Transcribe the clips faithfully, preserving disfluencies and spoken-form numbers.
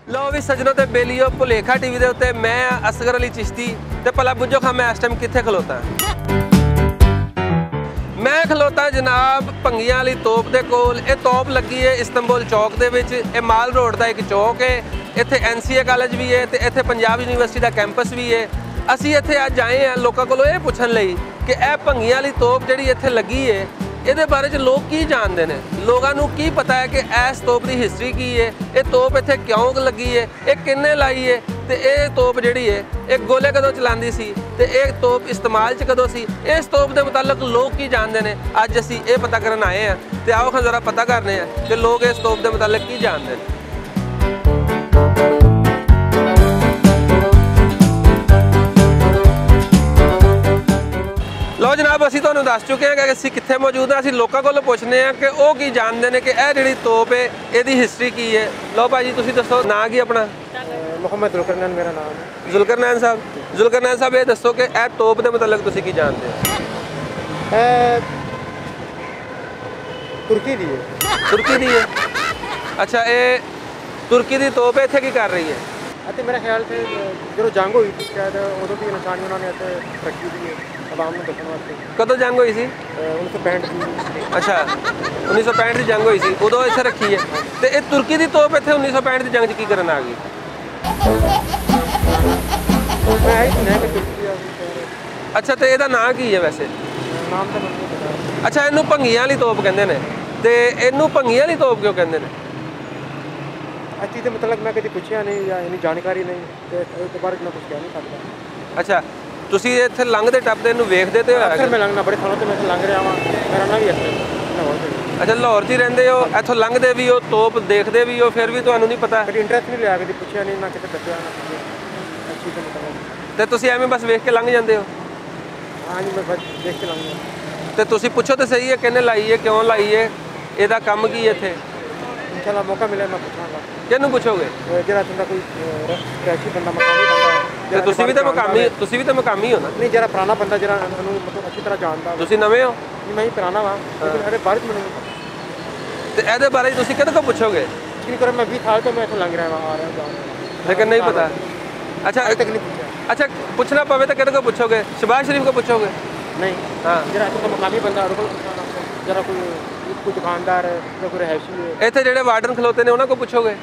لو وی سجنوں تے بیلیو، بھلیکھا ٹی وی دے اُتے میں اصغر علی چشتی۔ تے پلا بجو خاں میں اس ٹائم کتھے کھلوتا ہاں؟ میں کھلوتا جناب پنگیاں والی توپ دے کول۔ اے توپ لگی ہے استنبول چوک دے وچ۔ اے مال روڈ دا ایک چوک ہے۔ ایتھے این سی اے کالج وی ہے تے ایتھے پنجاب یونیورسٹی دا کیمپس وی ہے۔ اسی ایتھے اج آئے ہاں لوکاں کولوں اے پچھن لئی کہ اے پنگیاں والی توپ جیہڑی ایتھے لگی ہے، ایہدے بارے چ لوگ کی جاندے نے؟ لوگاں نوں کی پتہ ہے کہ ایس توپ دی ہسٹری کی ہے؟ اے توپ ایتھے کیوں لگی ہے؟ اے کنے لائی ہے؟ تے اے توپ جیہڑی ہے، اے گولے کدوں چلاندی سی؟ تے اے توپ استعمال چ کدوں سی؟ اس توپ دے متعلق لوگ کی جاندے نے؟ اج اسی اے پتہ کرن آئے ہاں۔ تے آؤ ہاں ذرا پتہ کرنے ہاں کہ لوگ اس توپ دے متعلق کی جاندے نے۔ لو جناب، اسی تہانوں دس چکے ہاں کہ اسی کتھے موجود ہاں۔ اسی لوکاں کولوں پوچھنے ہاں کہ او کی جاندے نے کہ اے جیہڑی توپ ہے، ایہدی ہسٹری کی ہے۔ لو بھائی جی، تسی دسو ناں کی اپنا؟ محمد ذوالقرنین میرا نام ہے۔ ذوالقرنین صاحب، ذوالقرنین صاحب، اے دسو کہ اے توپ دے متعلق تسی کی جاندے ہو؟ اے ترکی دی ہے۔ ترکی دی ہے؟ اچھا، اے ترکی دی توپ ایتھے کی کر رہی ہے؟ اتے میرا خیال سے، اے، جدوں جنگ ہوئی سی، شاید ادوں بھی انسانی انہاں نے ایتھے رکھی ہوئی ہے عوام نوں دسن واسطے۔ کدوں جنگ ہوئی سی؟ اے، انیس سو پینٹ دی۔ اچھا، انیس سو پینٹ دی جنگ ہوئی سی، ادوں ایتھے رکھی ہے۔ تے اے ترکی دی توپ ایتھے انیس سو پینٹ دی جنگ چ کی کرن آ گئی؟ میں ایہی سنیا کہ ترکی آ گئی۔ اچھا، تے ایہدا ناں کی ہے ویسے؟ نام تے مینوں نہیں پتا۔ اچھا، اینوں بھنگیاں والی توپ کہندے نے۔ تے اینوں بھنگیاں والی توپ کیوں کہندے نے؟ اچھی تے متعلق میں کدی پوچھیا نہیں یا اینی جانکاری نہیں، تے اس دے بارے میں کچھ کہہ نہیں سکدا۔ اچھا، تسی ایتھے لنگھدے ٹپدے اینوں ویکھدے تے ہویا اکثر کہ؟ میں لنگھنا بڑے سالوں تے میں ایتھے لنگھ رہیا واں، میرا ناں وی ایتھے لاہور تے۔ اچھا، لاہور چ ہی رہندے ہو، ایتھوں لنگھدے وی ہو، توپ دیکھدے وی ہو، پھر وی تانوں نہیں پتا؟ کدی انٹرسٹ نہیں لیا، کدی پوچھیا نہیں، نہ کسے دسیا، نہ کسے اچھی تے متعلق۔ تے تسی ایویں بس ویکھ کے لنگھ جاندے ہو؟ ہاں جی، میں بس دیکھ کے لنگھ جاندے ہو۔ تے تسی پوچھو تے صحیح ہے، کنے لائی ہے، کیوں لائی ہے، ایہدا کم کی ہے ایتھے؟ انشاءاللہ موقع ملے، میں پوچھاں گا۔ کینوں پوچھو گے؟ اے، جیہڑا اتھوں دا کوئی، اے، رہائشی بندہ، مقامی بندہ، تے جیہڑا تسی وی تے مقامی، تسی وی تے مقامی ہو نا؟ نہیں، جیہڑا پرانا بندہ، جیہڑا انہوں مطلب اچھی طرح جاندا ہوئے۔ تسی نویں ہو؟ نہیں، میں ہی پرانا واں، لیکن ایہدے بارے چ مینوں نہیں پتا۔ تے ایہدے بارے چ تسی کدے کو پوچھو گے؟ یقین کرو، میں ویہہ سال تو میں اتھوں لنگھ رہا واں، آ رہا، جا رہا۔ لیکن نہیں پتا۔ اچھا، اج تک نہیں پوچھا۔ اچھا، پوچھنا پوے تے کدے کو پوچھو گے؟ شہباز شریف کو پوچھو گے؟ نہیں۔ ہاں۔ جیہڑا اتھوں دا مقامی بندہ، اوہدے کول پوچھنا، جیہڑا کوئی، کوئی دکاندار ہے، یا کوئی رہائشی ہے۔ ایتھے جیہڑے وارڈن کھلوتے نے، انہاں کو پوچھو گے؟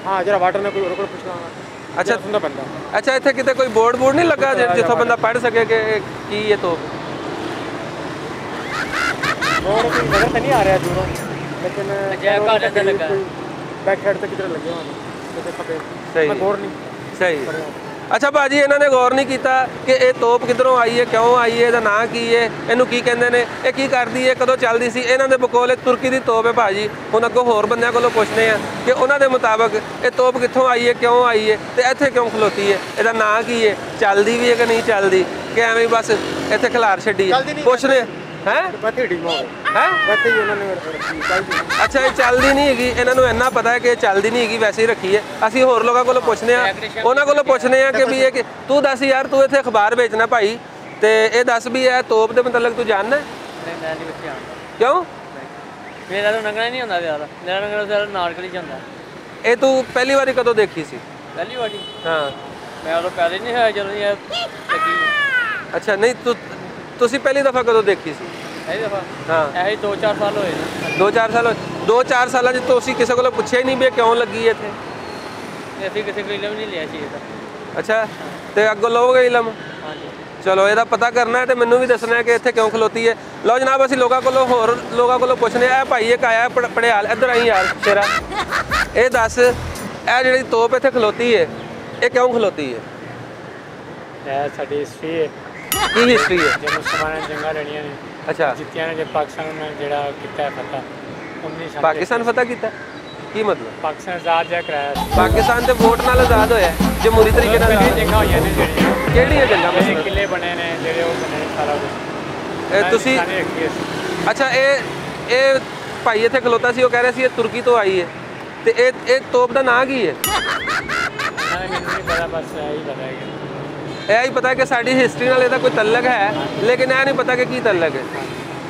ہاں، جیہڑا وارڈن ہے، کوئی اوہدے کول پوچھنا۔ اچھا۔ جیہڑا اتھوں دا بندہ۔ اچھا، ایتھے کتے کوئی بورڈ بورڈ نہیں لگا جے-، جتھوں بندہ پڑھ سکے کہ اے کی اے توپ؟ بورڈ کوئی نظر تے نہیں آ رہا دوروں، لیکن اچھا، گھر اندر لگا۔ کوئی بیک سائیڈ تے کدھر لگے ہوئے نے، تے دیکھا پہ۔ صحیح۔ میں غور نہیں کیتا۔ صحیح۔ اچھا بھاجی، انہاں نے غور نہیں کیتا کہ اے توپ کدھروں آئی ہے، کیوں آئی ہے، ایہدا ناں کی ہے، اینوں کی کہندے نے، اے کی کردی ہے، کدوں چلدی سی، انہاں دے بقول اے ترکی دی توپ ہے بھاجی۔ ہن اگوں ہور بندیاں کولوں پوچھنے آں کہ انہاں دے مطابق اے توپ کتھوں آئی ہے، کیوں آئی ہے، تے ایتھے کیوں کھلوتی ہے، ایہدا ناں کی ہے، چلدی وی ہے کہ نہیں چلدی، کہ ایویں بس ایتھے کھلار چھڈی ہے؟ چلدی نہیں۔ پوچھنے ہیں؟ بس ہی ڈیم ہو گئی۔ ہیں؟ بس ہی انہوں نے رکھی، چلدی نہیں۔ اچھا، اے چلدی نہیں ہیگی، انہاں نوں اینا پتا ہے کہ اے چلدی نہیں ہیگی، ویسے ہی رکھی ہے۔ اسی ہور لوگاں کولوں پوچھنے آں، انہاں کولوں پوچھنے آں کہ بھی اے کہ، تو دس یار، تو ایتھے اخبار بیچنا بھائی، تے اے دس بھی اے توپ دے متعلق تو جاننا ہے؟ نہیں، میں نہیں ویکھیا۔ کیوں؟ میرا تو لنگنا ہی نہیں ہوندا یار، میرا لنگنا تو یار نارکل ہی جاندا۔ اے تو پہلی واری کدوں دیکھی سی؟ پہلی واری؟ ہاں۔ میں تو پیدا ہی نہیں ہویا جدوں یہ لگی۔ اچھا، نہیں تو، تسی پہلی دفعہ کدوں دیکھی سی؟ پہلی دفعہ؟ ہاں۔ ایسے ہی دو چار سال ہوئے نا۔ دو چار سال ہوئے؟ دو چار سالاں چ تسی کسے کولوں پوچھیا ہی نہیں بھی کیوں لگی ہے اتھے؟ نہیں، اسی کسے کو علم نہیں لیا سی یہ تو۔ اچھا، تے اگوں لو گے علم؟ ہاں جی۔ چلو، ایہدا پتہ کرنا ہے تے مینوں وی دسنا ہے کہ ایتھے کیوں کھلوتی ہے۔ لو جناب، اسی لوکاں کولوں، ہور لوکاں کولوں پوچھنے آں۔ اے بھائی، اک آیا پڑ-، پڑھیال، ادھر آئی یار، شیرا۔ اے دس، اے جیہڑی توپ ایتھے کھلوتی ہے، اے کیوں کھلوتی ہے؟ اے ساڈی ہسٹری ہے۔ کی ہسٹری ہے؟ جے مسلماناں نے جنگاں لڑیاں نے، اچھا۔ جتیاں نے، جے پاکستان نے جیہڑا کیتا ہے فتح، انیس سو پاکستان فتح کیتا؟ کی مطلب؟ پاکستان آزاد جا کرایا۔ پاکستان تے ووٹ نال آزاد ہویا ہے، جمہوری طریقے نال آزاد۔ جنگاں ہوئیاں نے جیہڑیاں۔ کیہڑیاں جنگاں؟ جیہڑے قلعے بنے نے، جیہڑے او بنے نے، سارا کچھ۔ اے تسی، اچھا، اے، اے بھائی ایتھے کھلوتا سی، او کہہ رہا سی اے ترکی تو آئی ہے۔ تے اے، اے توپ دا ناں کی ہے؟ ناں مینوں نہیں پتا، بس ایہی پتا ہے کہ اے ہی پتا ہے کہ ساڈی ہسٹری نال ایہدا کوئی تعلق ہے، لیکن اے نہیں پتا کہ کی تعلق ہے۔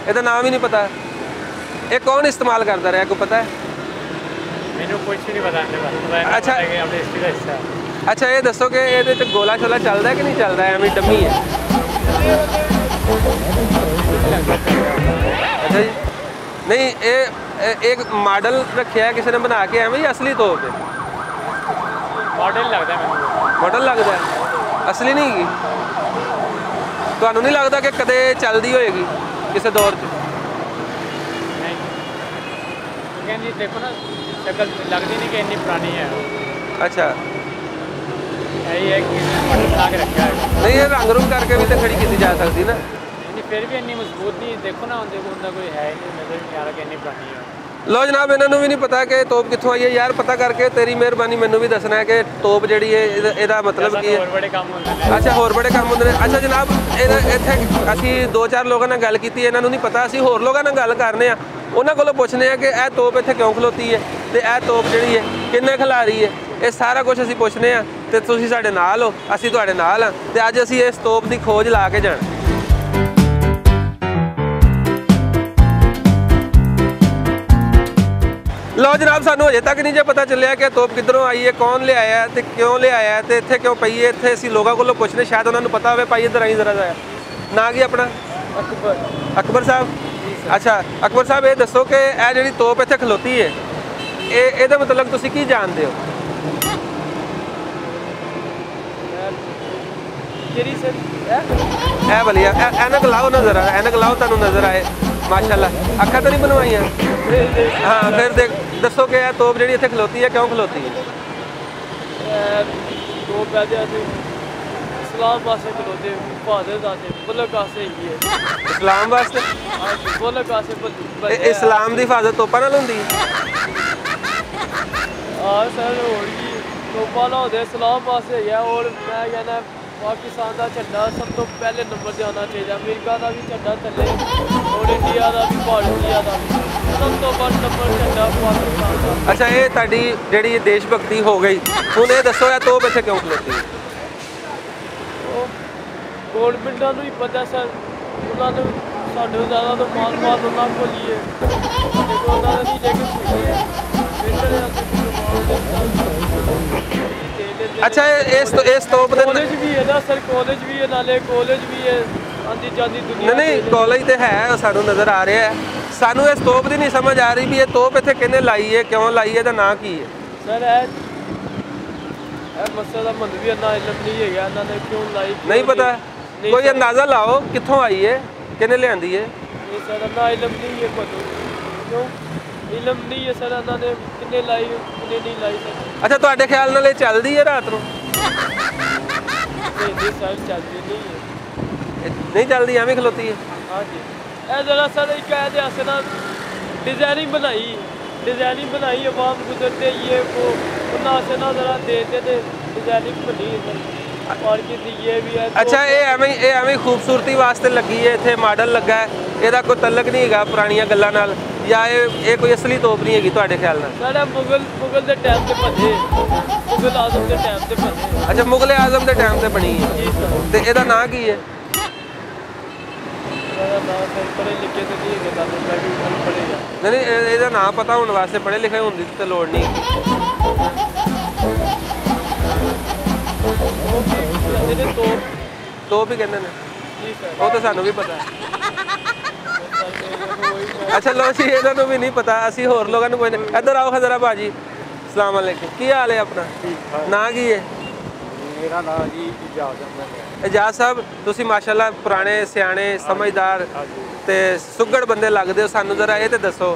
ایہدا ناں وی نہیں پتا۔ اے کون استعمال کردا رہیا، کوئی پتا ہے؟ مینوں کچھ بھی نہیں پتا، انہیں بس پتا ہے، اچھا۔ پتا کہ اپنی ہسٹری دا حصہ ہے۔ اچھا، یہ دسو کہ یہ گولا شولا چلدا ہے کہ نہیں چلدا ہے، ایویں ڈمی ہے؟ اچھا جی۔ نہیں، یہ ایک ماڈل رکھیا ہے کسی نے بنا کے، ایویں ہی اصلی طور پہ؟ ماڈل لگدا ہے مینوں۔ ماڈل لگدا ہے، اصلی نہیں گی؟ تانوں نہیں لگدا کہ کدے چلدی ہوئے گی کسی دور 'چ؟ نہیں۔ کیونکہ جی دیکھو نا، شکل لگدی نہیں کہ اتنی پرانی ہے۔ اچھا۔ یہی ہے کہ ماڈل بنا کے رکھا ہے۔ نہیں، یہ رنگ رنگ کر کے بھی تو کھڑی کیتی جا سکتی نا۔ نہیں، پھر بھی اتنی مضبوط نہیں، دیکھو نا، اندر کو اندر کوئی ہے ہی نہیں، نظر نہیں آ رہا کہ اتنی پرانی ہے۔ لو جناب، انہاں نوں وی نہیں پتا کہ توپ کتھوں آئی ہے۔ یار، پتا کر کے تیری مہربانی، مینوں وی دسنا ہے کہ توپ جیہڑی ہے، ایہدا مطلب کی ہے؟ اچھا، ہور بڑے کم ہوندے نیں۔ اچھا جناب، ایتھے اسی دو چار لوگاں نال گل کیتی، انہاں نوں نہیں پتا، اسی ہور لوگاں نال گل کرنے آں، انہاں کولوں پچھنے آں کہ ایہہ توپ ایتھے کیوں کھلوتی ہے تے ایہہ توپ جیہڑی ہے، کنے کھلا رہی ہے۔ ایہہ سارا کچھ اسی پچھنے آں تے تسی ساڈے نال ہو، اسی تہاڈے نال آں تے اج اسی اس توپ دی کھوج لا کے جانا۔ لو جناب، سانوں ہجے تک نہیں جے پتا چلیا کہ توپ کدھروں آئی ہے، کون لے آیا ہے تے کیوں لے آیا ہے تے اتھے کیوں پئی ہے۔ اتھے اسی لوگاں کولوں پوچھنے، شاید انہاں نوں پتا ہوے۔ پائی ادھر آئی ذرا جایا۔ ناں کی اپنا؟ اکبر۔ اکبر صاحب؟ اچھا، اکبر صاحب، یہ دسو کہ اے جڑی توپ اتھے کھلوتی ہے، اے، اے دا مطلب تسی کی جان دے ہو؟ کیڑی سر؟ اے؟ اے بھلیا، اے، اینک لاؤ نا ذرا، اینک لاؤ، تانوں نظر آئے۔ ماشاءاللہ۔ اکھاں تے نہیں بنوائیاں؟ ہاں، پھر دیکھ، دسو کہ اے توپ جڑی اتھے کھلوتی ہے، کیوں کھلوتی ہے؟ اے توپ اے تے اسی اسلام واسطے کھلوتے، حفاظت واسطے، ملک واسطے ہی ہے۔ اسلام واسطے؟ ہاں جی، ملک واسطے بھل-، اے، بھلے اسلام دی حفاظت توپاں نال ہوندی؟ ہاں سر، ہور کی؟ توپاں نال ہوندے، اسلام واسطے ہی ہے۔ اور میں کہنا، پاکستان دا جھنڈا سب تو پہلے نمبر تے آنا چاہیدا، امریکہ دا وی جھنڈا تھلے، اور انڈیا دا وی، بھارت، انڈیا دا وی۔ سب تو بڑا نمبر جھنڈا پاکستان دا۔ اچھا، اے تہاڈی جیڑی دیش بھکتی ہو گئی، ہن اے دسو، اے توپ اتھے کیوں کھلوتی؟ او گورنمنٹاں نوں ہی پتہ سر، انہاں نوں ساڈے زیادہ تو مال مال انہاں کول ہی ہے۔ تے انہاں نے نہیں لے کے سوچے۔ بہتر ہے اساں کچھ مال دے۔ اچھا، اے، اس تو، اس توپ دے کالج بھی ہے نا سر، کالج بھی ہے، نالے کالج بھی ہے، آندی جاندی دنیا نہیں، نہیں، کالج تے ہے، سانوں نظر آ رہا ہے۔ سانوں اس توپ دی نہیں سمجھ آ رہی بھی یہ توپ اتھے کنے لائی ہے، کیوں لائی ہے تے ناں کی ہے؟ سر، اے، اے مسئلہ دا مطلب بھی انہاں علم نہیں ہے، انہاں نے کیوں لائی، کیوں نہیں پتا؟ نہیں کوئی سر۔ اندازہ لاؤ، کتھوں آئی ہے، کنے لیاندی ہے؟ یہ سر، انہاں علم نہیں ہے، پتہ کیوں؟ علم نہیں ہے سر، انہاں نے کنے لائی، کنے نہیں لائی سر۔ اچھا، تہاڈے خیال نال یہ چلدی ہے رات نوں؟ نہیں، نہیں سر، چلدی نہیں ہے۔ یہ نہیں چلدی، ایویں کھلوتی ہے؟ ہاں جی۔ اے ذرا سر، ایک اے دے آسے نا ڈیزائننگ بنائی، ڈیزائننگ بنائی، عوام گزرتے یہ وہ، انہاں آسے نا ذرا دے دے تے ڈیزائننگ بنی ہے سر۔ اور کی تھی یہ بھی ہے۔ اچھا، اے ایویں، اے ایویں خوبصورتی واسطے لگی ہے، اتھے ماڈل لگا ہے، اے دا کوئی تعلق نہیں ہے پرانیاں گلاں نال، یا اے، اے کوئی اصلی توپ نہیں ہے تہاڈے خیال نال؟ سر، اے مغل، مغل دے ٹائم تے بنے، مغل اعظم دے ٹائم تے بنے۔ اچھا، مغل اعظم دے ٹائم تے بنی ہے۔ جی سر۔ تے اے دا ناں کی ہے؟ میرا نام سر پڑھے لکھے تو نہیں ہے، میں بھی ان پڑھے ہاں۔ نہیں، نہیں، اے-، اے دا نام پتہ ہون واسطے، پڑھے لکھے ہون دی تے لوڑ نہیں۔ کہندے نے توپ۔ توپ ہی کہندے نے۔ جی سر۔ وہ تو سانوں بھی پتہ ہے۔ اچھا، لو جی، انہاں نوں بھی نہیں پتہ، اسی ہور لوگاں نوں پوچھنے۔ ادھر آؤ، حضرہ باجی۔ السلام علیکم، کی حال ہے اپنا؟ ٹھیک ٹھاک۔ ناں کی ہے؟ میرا ناں جی اعجاز احمد ہے۔ اعجاز صاحب، تسی ماشاءاللہ پرانے، سیانے، ہاں جی، سمجھدار ہاں جی۔ تے سگڑ بندے لگدے ہو، سانوں ذرا اے تے دسو،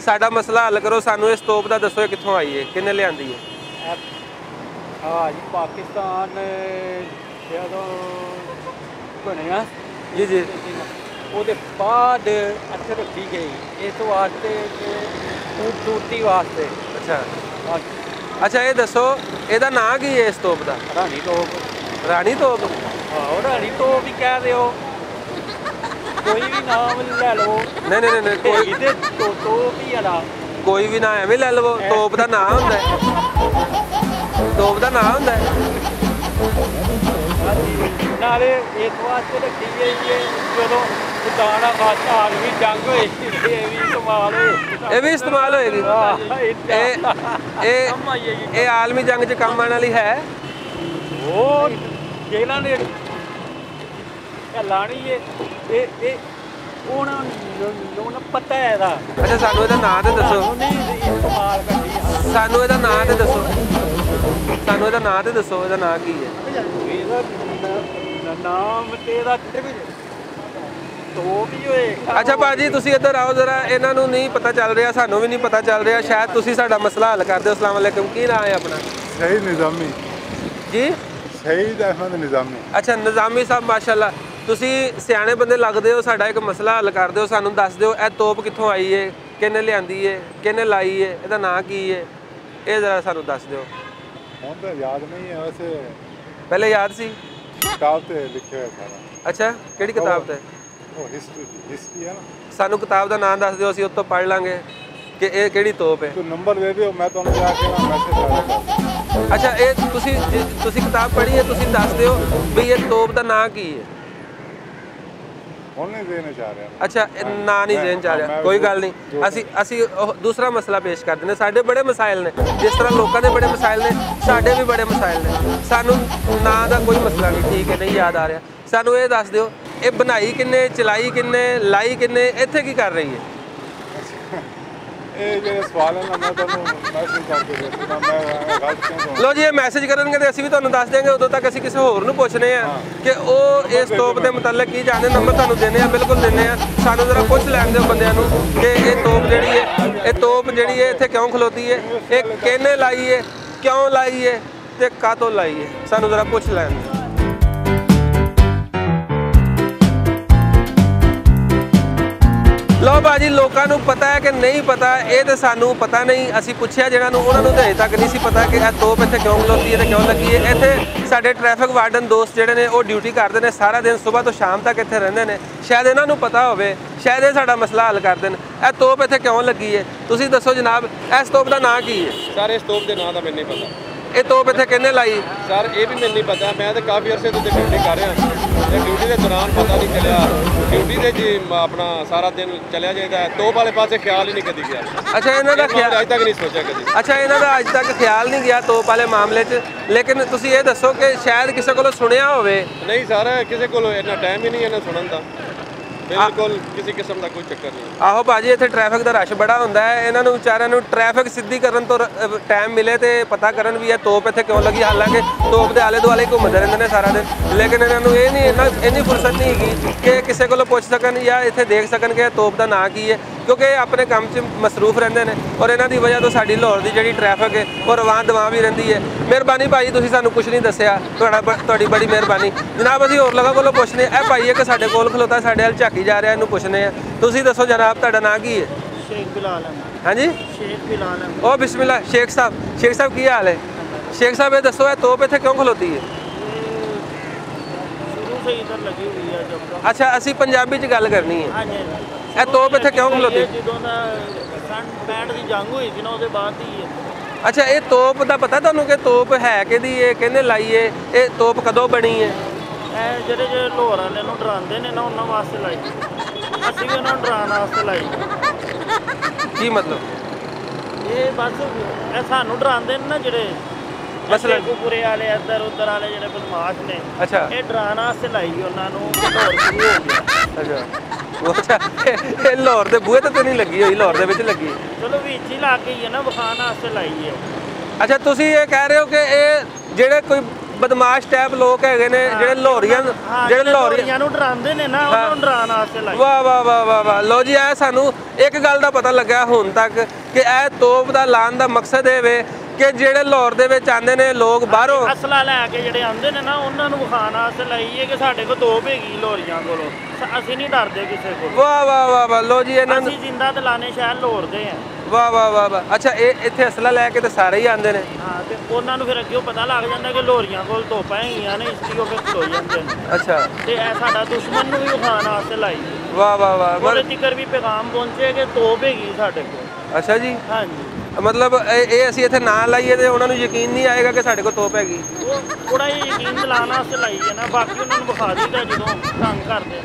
ساڈا مسئلہ حل کرو، سانوں اس توپ دا دسو، اے کتھوں آئی ہے، کنے لیاندی ہے؟ اے، ہاں جی، پاکستان جدوں بنیا، جی، جی۔ او دے بعد اتھے رکھی گئی اس واسطے کہ خوبصورتی واسطے۔ اچھا۔ ہاں۔ اچھا، اے دسو، اے دا ناں کی ہے اس توپ دا؟ رانی توپ۔ رانی توپ؟ آہو، رانی توپ ہی کہہ دیو۔ کوئی بھی نام لے لو۔ نہیں، نہیں، نہیں، نہیں، کوئی تے تو، توپ ہی آلا۔ کوئی بھی ناں ایویں لے لو، توپ دا ناں ہوندا ہے۔ توپ دا ناں ہوندا ہے۔ نالے اس واسطے رکھی گئی ہے، جدوں خدا نا خاصا عالمی جنگ ہوئی، اے وی استعمال ہوئے۔ اے وی استعمال ہوئے گی۔ اے، اے، اے عالمی جنگ چ کم آن والی ہے۔ او جیلاں نے اے لانی اے، اے، اے، انہاں نوں، نوں پتہ ہے دا۔ اچھا، سانوں اے دا ناں تے دسو۔ نہیں، استعمال کرنی ہے۔ سانوں اے دا ناں تے دسو۔ سانوں اے دا ناں تے دسو، اے دا ناں کی ہے؟ اے دا ن-، ن-، نام تے دا تو بھی ہوئے۔ اچھا، باجی، تسی ادھر آؤ ذرا، انہاں نوں نہیں پتہ چل رہیا، سانوں وی نہیں پتہ چل رہیا، شاید تسی ساڈا مسئلہ حل کر دیو۔ السلام علیکم، کی ناں ہے اپنا؟ سعید نظامی۔ جی؟ سعید احمد نظامی۔ اچھا، نظامی صاحب، ماشاءاللہ، تسی سیانے بندے لگدے ہو، ساڈا ایک مسئلہ حل کر دیو، سانوں دس دیو، اے توپ کتھوں آئی ہے، کنے لیاندی ہے، کنے لائی ہے، اے دا ناں کی ہے؟ اے ذرا سانوں دس دیو۔ ہن تے یاد نہیں ہے ویسے۔ پہلے یاد سی؟ کتاب تے لکھیا ہویا سارا۔ اچھا، کیڑی کتاب تے؟ او ہسٹری دی، ہسٹری ہے نا۔ سانوں کتاب دا ناں دس دیو، اسی اتوں پڑھ لانگے کہ اے کیڑی توپ ہے۔ تو نمبر دے دیو، میں تانوں جا کے نا میسج کر دیتا۔ اچھا، اے تسی، تسی کتاب پڑھی ہے، تسی دس دیو بھی اے توپ دا ناں کی ہے۔ ہن نہیں ذہن چ آ رہا۔ اچھا، اے ناں نہیں ذہن چ آ رہا، کوئی گل نہیں۔ اسی، اسی دوسرا مسئلہ پیش کر دینے۔ ساڈے بڑے مسائل نے، جس طرح لوکاں دے بڑے مسائل نے، ساڈے بھی بڑے مسائل نے۔ سانوں ناں دا کوئی مسئلہ نہیں، ٹھیک ہے، نہیں یاد آ رہا۔ سانوں اے دس دیو، اے بنائی کنے، چلائی کنے، لائی کنے، ایتھے کی کر رہی ہے؟ اے جڑے سوال ہیں نا، میں تانوں میسج کر کے دے سکدا، میں غلط کیوں کہوں؟ لو جی، اے میسج کرن گے تے اسی بھی تانوں دس دیں گے، ادوں تک اسی کسے ہور نوں پوچھنے آں کہ او اس توپ دے متعلق کی جانے، نمبر تانوں دینے آں، بالکل دینے آں۔ سانوں ذرا پوچھ لین دیو بندیاں نوں کہ اے توپ جڑی ہے، اے توپ جڑی ہے، ایتھے کیوں کھلوتی ہے، اے کینے لائی ہے، کیوں لائی ہے؟ تے کاتوں لائی ہے؟ سانوں ذرا پوچھ لین۔ لو باجی، لوکاں نوں پتہ ہے کہ نہیں پتہ، اے تے سانوں پتہ نہیں۔ اسی پچھیا جنہاں نوں، انہاں نوں تے اجے تک نہیں سی پتہ کہ اے توپ ایتھے کیوں کھلوتی ہے تے کیوں لگی ہے۔ ایتھے ساڈے ٹریفک وارڈن دوست جڑے نے، او ڈیوٹی کردے نے، سارا دن صبح تو شام تک ایتھے رہندے نے۔ شاید انہاں نوں پتہ ہووے، شاید اے ساڈا مسئلہ حل کر دین۔ اے توپ ایتھے کیوں لگی ہے؟ تسی دسو جناب، اس توپ دا ناں کی ہے؟ سر، اس توپ دے ناں دا مینوں نہیں پتا۔ اے توپ ایتھے کنے لائی؟ سر، اے بھی مینوں نہیں پتا، میں تے کافی عرصے تو ڈیوٹی کر رہا۔ تے ڈیوٹی دے دوران پتا نہیں چلیا، ڈیوٹی دے جی اپنا سارا دن چلیا جائے، توپ والے پاسے خیال ہی نہیں کدی گیا۔ اچھا، انہاں دا اج تک نہیں سوچا کدی۔ اچھا، انہاں دا اج تک خیال نہیں گیا توپ والے معاملے چ۔ لیکن تسی اے دسو کہ شاید کسے کولوں سنیا ہووے۔ نہیں سر، کسے کولوں اتنا ٹائم ہی نہیں ہے نا سنن دا۔ بالکل کسی قسم دا کوئی چکر نہیں۔ آہو باجی، ایتھے ٹریفک دا رش بڑا ہوندا ہے، انہاں نوں وچاریاں نوں ٹریفک سدھی کرن تو ٹائم ملے تے پتہ کرن وی اے توپ ایتھے کیوں لگی، حالانکہ توپ دے آلے دوالے ہی گھومدے رہندے نے سارا دن۔ لیکن انہاں نوں اے نہیں، انہاں، اینی فرصت نہیں ہیگی کہ کسے کولوں پوچھ سکن یا ایتھے دیکھ سکن کہ اے توپ دا ناں کی ہے، کیونکہ اے اپنے کم چ مصروف رہندے نے اور انہاں دی وجہ تو ساڈی لاہور دی جڑی ٹریفک ہے، او رواں دواں وی رہندی ہے۔ مہربانی بھائی، تسی سانوں کچھ نہیں دسیا، تہاڈا ب-، تہاڈی بڑی مہربانی۔ جناب، اسی ہور لوکاں کولوں پوچھنے، اے بھائی ایک ساڈے کول کھلوتا، ساڈے ول جھاکی جا رہا، اینوں پوچھنے آ۔ تسی دسو جناب، تہاڈا ناں کی ہے؟ شیخ بلال احمد۔ ہاں جی؟ شیخ بلال احمد۔ او بسم اللہ، شیخ صاحب، شیخ صاحب کی حال ہے؟ شیخ صاحب، اے دسو، اے توپ ایتھے کیوں کھلوتی ہے؟ اے شروع سے ادھر لگی ہوئی ہے جب کا۔ اچھا، اسی پنجابی چ گل کرنی ہے۔ ہاں جی، ہاں جی۔ اے توپ ایتھے کیوں کھلوتی؟ جدوں دا سن پینٹ دی جنگ ہوئی سی نا، اودے بعد ہی ہے۔ اچھا، اے توپ دا پتہ تانوں کہ توپ ہے کیدی ہے، کہنے لائی ہے، اے توپ کدوں بنی ہے؟ اے جڑے جڑے لاہور والے نوں ڈراندے نے نا، انہاں واسطے لائی۔ اسی بھی انہاں نوں ڈران واسطے لائی۔ کی مطلب؟ اے بس، اے سانوں ڈراندے نے نا جڑے مثلاً؟ شیخو پورے والے، ادھر ادھر والے جڑے بدمعاش نے۔ اچھا۔ اے ڈران واسطے لائی انہاں نوں، لاہور شروع ہو گیا۔ اچھا۔ اچھا، اے لاہور دے بوئے تے تے نہیں لگی ہوئی، لاہور دے وچ لگی۔ چلو، وچ ہی لگ گئی ہے نا، وکھان واسطے لائی ہے۔ اچھا، تسی اے کہہ رہے ہو کہ اے جڑے کوئی بدمعاش ٹائپ لوک ہیگے نے، ہاں، جڑے لاہوریاں، ہاں، جڑے جڑے لاہوریاں لاہوریاں نوں ڈراندے نے نا، ہاں۔ انہاں نوں ڈران واسطے لائی۔ واہ، واہ، واہ، واہ، واہ۔ لو جی، اے سانوں ایک گل دا پتہ لگا ہن تک کہ اے توپ دا لان دا مقصد اے وے کہ جڑے لاہور دے وچ آندے نے لوگ باہروں۔ اسلحہ لے کے جڑے آندے نے نا، انہاں نوں وکھان واسطے لائی ہے کہ ساڈے کول توپ ہیگی لاہوریاں کولوں۔ اسی نہیں ڈردے کسے کولوں۔ واہ، واہ، واہ، واہ، لو جی، انہاں اسی زندہ تے لانے شاید لاہور دے ہیں۔ واہ، واہ، واہ، واہ۔ اچھا، اے اتھے اسلحہ لے کے تے سارے ہی آندے نے۔ ہاں، تے انہاں نوں پھر اگے پتہ لگ جاندا کہ لاہوریاں کول توپاں ہیگیاں نے، اس لیے او پھر کھلو جاندے نے۔ اچھا۔ تے اے ساڈا دشمن نوں وی وکھان واسطے لائی ہے۔ واہ، واہ، واہ، اور مگر اتھے کر وی پیغام پہنچے کہ توپ ہیگی ساڈے کول۔ اچھا جی۔ ہاں جی۔ مطلب، اے، اے اسی اتھے نہ لائیے تے انہاں نوں یقین نہیں آئے گا کہ ساڈے کول توپ ہیگی۔ او تھوڑا جہا یقین دلانا واسطے لائی ہے نا، باقی انہاں نوں وکھا دئیدا جدوں تنگ کردے۔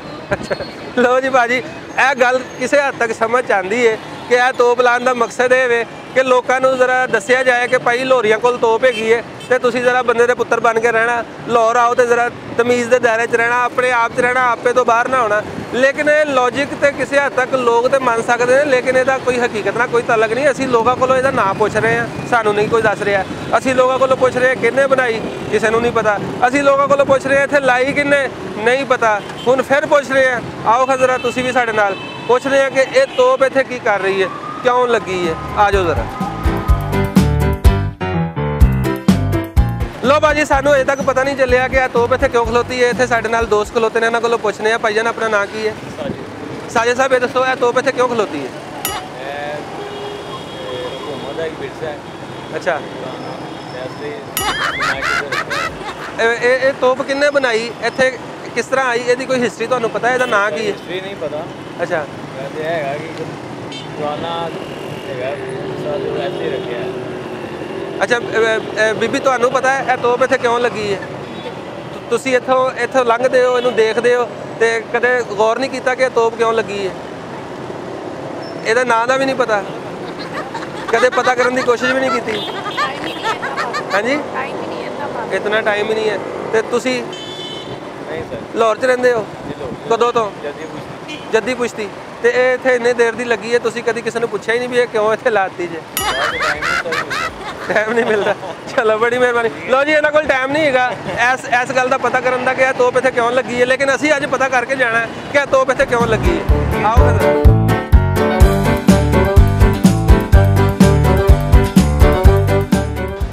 لو جی باجی، اے گل کسے حد تک سمجھ آندی ہے کہ اے توپ لان دا مقصد اے وے کہ لوکاں نوں ذرا دسیا جائے کہ بھائی، لوریاں کول توپ ہیگی ہے، تے تسی ذرا بندے دے پتر بن کے رہنا، لاہور آؤ تے ذرا تمیز دے دائرے چ رہنا، اپنے آپ چ رہنا، آپے تو باہر نہ ہونا۔ لیکن اے لاجک تے کسے حد تک لوگ تے من سکدے نے، لیکن اے دا کوئی حقیقت نال کوئی تعلق نہیں۔ اسی لوگاں کولوں اے دا نام پوچھ رہے ہیں، سانوں نہیں کوئی دس رہا۔ اسی لوگاں کولوں پوچھ رہے ہیں کنے بنائی، کسے نوں نہیں پتا۔ اسی لوگاں کولوں پوچھ رہے ہیں اتھے لائی کنے، نہیں پتا۔ ہن پھر پوچھ رہے ہیں، آؤ خا ذرا تسی بھی ساڈے نال پوچھ رہے ہیں کہ اے توپ اتھے کی کر رہی ہے، کیوں لگی ہے؟ آ جاؤ ذرا۔ لو باجی، سانو اجے تک پتہ نہیں چلیا کہ اے توپ اتھے کیوں کھلوتی ہے۔ اتھے ساڈے نال دوست کھلوتے نے، انہاں کولوں پوچھنے آ۔ بھائی جان، اپنا نام کی ہے؟ ساجد۔ ساجد صاحب، یہ دسو، اے توپ اتھے کیوں کھلوتی ہے؟ اے، اے حکومت دا ایک ورثہ ہے۔ اچھا۔ پرانا، ایس لئی بنا کے تے رکھیا ہے۔ اے، اے، اے توپ کنے بنائی؟ اتھے کس طرح آئی؟ ایدی کوئی ہسٹری تانوں پتہ ہے؟ ایدا ناں کی ہے؟ ہسٹری نہیں پتہ۔ اچھا۔ ویسے ہے کہ پرانا ہے، سارے ویسے ہی رکھیا ہے۔ اچھا، اے، اے، بی بی، تانوں پتہ ہے اے توپ اتھے کیوں لگی ہے؟ تسی اتھوں، اتھوں لنگھدے ہو، اینوں دیکھدے ہو، تے کدے غور نہیں کیتا کہ اے توپ کیوں لگی ہے؟ ایدا ناں دا بھی نہیں پتا، کدے پتا کرن دی کوشش بھی نہیں کیتی۔ ہاں جی؟ اتنا ٹائم ہی نہیں ہے۔ تے تسی لاہور چ رہندے ہو؟ کدوں تو؟ جدی پشتی۔ تے اے اتھے اتنی دیر دی لگی ہے، تسی کدی کسے نوں پچھیا ہی نہیں بھی اے کیوں اتھے لاتی جے؟ ٹائم نہیں ملدا۔ چلو، بڑی مہربانی۔ لو جی، انہاں کول ٹائم نہیں ہیگا ایس، ایس گل دا پتہ کرن دا کہ اے توپ اتھے کیوں لگی ہے، لیکن اسی اج پتہ کر کے جانا ہے کہ اے توپ اتھے کیوں لگی ہے۔ آؤ پھر۔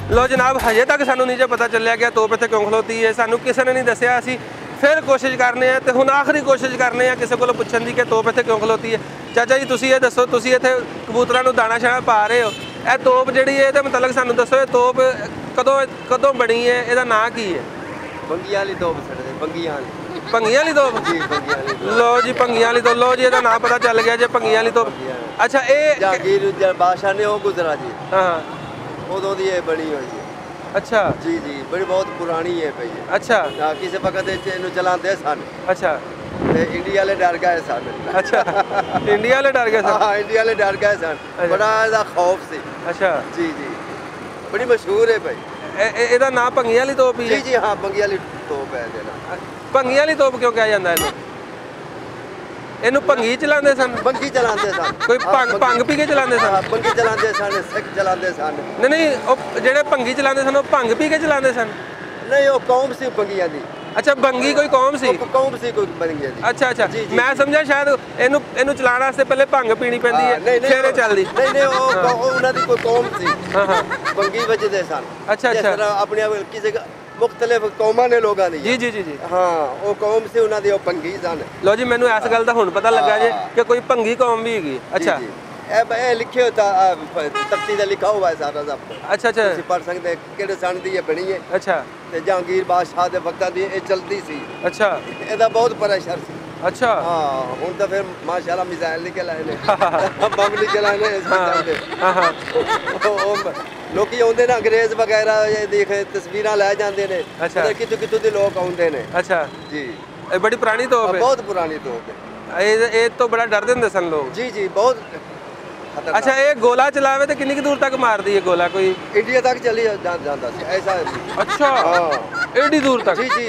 لو جناب، ہجے تک سانوں نہیں جے پتہ چلیا کہ اے توپ اتھے کیوں کھلوتی ہے، سانوں کسے نے نہیں دسیا۔ اسی پھر کوشش کرنے ہیں تے ہن آخری کوشش کرنے ہیں کسے کولوں پچھن دی کہ توپ اتھے کیوں کھلوتی ہے۔ چاچا جی، تسی اے دسو، تسی اتھے کبوتراں نوں دانا شانا پا رہے ہو، اے توپ جیڑی ہے، ایدے متعلق سانوں دسو، اے توپ کدوں، کدوں بنی ہے، ایدا ناں کی ہے؟ بنگیاں والی توپ سڑ دے، بنگیاں والی۔ بنگیاں والی توپ؟ جی، بنگیاں والی توپ۔ لو جی، بنگیاں والی توپ، لو جی، ایدا ناں پتہ چل گیا جی، بنگیاں والی توپ۔ بنگیاں والی۔ اچھا، اے جہانگیر جڑا بادشاہ نے او گزرا جی۔ ہاں، ہاں۔ ادوں دی اے بنی ہوئی ہے۔ اچھا۔ جی، جی، بڑی بہت پرانی ہے پئی ہے۔ اچھا۔ ہاں، کسے وقت وچ اینوں چلاندے سن۔ اچھا۔ تے انڈیا والے ڈر گئے سن۔ اچھا، انڈیا والے ڈر گئے سن؟ ہاں، انڈیا والے ڈر گئے سن۔ اچھا۔ بڑا ایدا خوف سی۔ اچھا۔ جی، جی۔ بڑی مشہور ہے بھائی۔ اے، اے، ایدا ناں بھنگی والی توپ ہی ہے؟ جی، جی، ہاں، بھنگی والی توپ ہے ایدا ناں۔ بھنگی والی توپ کیوں کہا جاندا ہے اینوں؟ اینوں بھنگی چلاندے سن؟ بھنگی چلاندے سن۔ کوئی ہاں، بھنگ، بھنگی۔ بھنگ پی کے چلاندے سن؟ ہاں، بھنگی چلاندے سن، سکھ چلاندے سن۔ نہیں، نہیں، او جڑے بھنگی چلاندے سن، او بھنگ پی کے چلاندے سن؟ نہیں، او قوم سی بھنگیاں دی۔ اچھا، بھنگی کوئی قوم سی؟ او قوم سی کوئی بھنگیاں دی۔ اچھا، اچھا۔ جی، جی، میں جی۔ سمجھا شاید اینوں، اینوں چلانا واسطے پہلے بھنگ پینی پیندی ہاں، ہے، نہیں، نہیں، پھر او، چلدی۔ نہیں، نہیں، او ہاں۔ قو-، او انہاں دی کوئی قوم سی۔ ہاں، ہاں۔ بھنگی وجدے سن۔ اچھا، جس اچھا۔ طرح اپنے کسی مختلف قوماں نے لوگاں دی جی، ہے۔ جی، جی، جی۔ ہاں، او قوم سی، انہاں دی او بھنگی سن۔ لو جی، مینوں اس گل دا ہن پتہ لگا جی ہاں۔ کہ کوئی بھنگی قوم بھی ہیگی۔ جی، اچھا۔ جی۔ اے ب-، اے لکھے ہوتا، آ، پ-، تختی تے لکھا ہوا ہے سارا سب کچھ۔ اچھا، اچھا۔ تسی پڑھ سکدے کیڑے سن دی اے بنی ہے۔ اچھا۔ تے جہانگیر بادشاہ دے وقتاں دی اے چلدی سی۔ اچھا۔ اے دا بہت پریشر سی۔ اچھا۔ ہاں، ہن تاں پھر ماشاءاللہ میزائل نکل آئے نے۔ بم نکل آئے نے اس ہاں۔ ٹائم تے۔ ہاں، ہاں۔ او، او، لوکی آوندے نے انگریز وغیرہ، اے دیکھ تصویراں لے جاندے نے۔ اچھا۔ پتہ کتھوں کتھوں دے لوک آوندے نے۔ اچھا۔ جی۔ اے بڑی پرانی توپ ہے۔ بہت پرانی توپ ہے۔ اے، اے تو بڑا ڈر دیندے سن لوگ۔ جی، جی، بہت خطرناک۔ اچھا، اے گولا چلاوے تے کنی کی دور تک مار دی اے گولا کوئی؟ انڈیا تک چلی جا-، جاندا سی، ایسا ہے۔ اچھا۔ ہاں۔ ایڈی دور تک؟ جی، جی،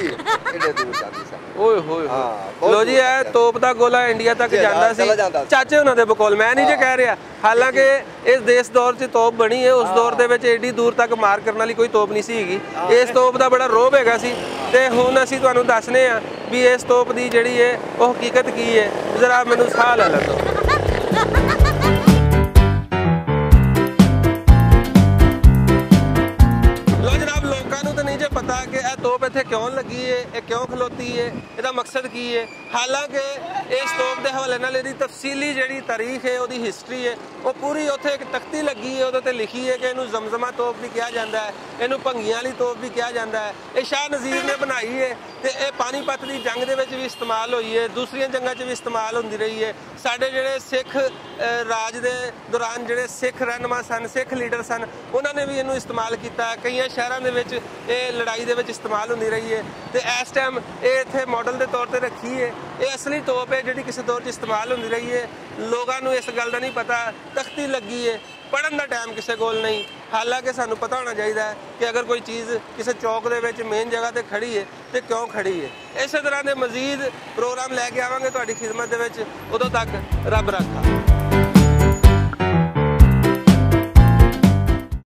ایڈے دور تک سر۔ اوئے ہوئے ہوئے۔ ہاں، بہت لو جی، دور اے تک۔ توپ دا گولا انڈیا تک جی، جاندا سی۔ چلا جاندا سی۔ چاچے انہاں دے بقول، میں نہیں جے ہاں۔ کہہ رہا۔ حالانکہ اس دے، اس دور چ توپ بنی ہے، اس دور دے وچ ایڈی دور تک مار کرن والی کوئی توپ نہیں سی ہیگی۔ اس توپ دا بڑا روب ہیگا سی۔ تے ہن اسی تانوں دسنے آں بھی اس توپ دی جڑی ہے، او حقیقت کی ہے۔ ذرا مینوں ساہ لے لین دو۔ لو جناب، لوکاں نوں تے نہیں جے پتا کہ اے توپ اتھے کیوں لگی ہے، اے کیوں کھلوتی ہے، اے دا مقصد کی ہے۔ حالانکہ اس توپ دے حوالے نال ایدی تفصیلی جڑی تاریخ ہے، اوہدی ہسٹری ہے، او پوری اتھے ایک تختی لگی ہے، اوہدے تے لکھی ہے کہ اینوں زمزمہ توپ بھی کہا جاندا ہے، اینوں بھنگیاں والی توپ بھی کہا جاندا ہے۔ اے شاہ نذیر نے بنائی ہے۔ تے اے پانی پت دی جنگ دے وچ وی استعمال ہوئی ہے، دوسریاں جنگاں 'چ وی استعمال ہوندی رہی ہے۔ ساڈے جڑے سکھ راج دے دوران جڑے سکھ رہنما سن، سکھ لیڈر سن، انہاں نے وی اینوں استعمال کیتا۔ کئیاں شہراں دے وچ اے لڑائی دے وچ استعمال ہوندی رہی ہے۔ تے اس ٹائم اے اتھے ماڈل دے طور تے رکھی ہے۔ اے اصلی توپ ہے جڑی کسے دور 'چ استعمال ہوندی رہی ہے۔ لوگاں نوں اس گل دا نہیں پتا، تختی لگی ہے، پڑھن دا ٹائم کسے کول نہیں۔ حالانکہ سانوں پتا ہونا چاہیدا ہے کہ اگر کوئی چیز کسے چوک دے وچ مین جگہ تے کھڑی ہے تے کیوں کھڑی ہے۔ اسے طرح دے مزید پروگرام لے کے آواں گے تہاڈی خدمت دے وچ۔ ادوں تک رب رکھا۔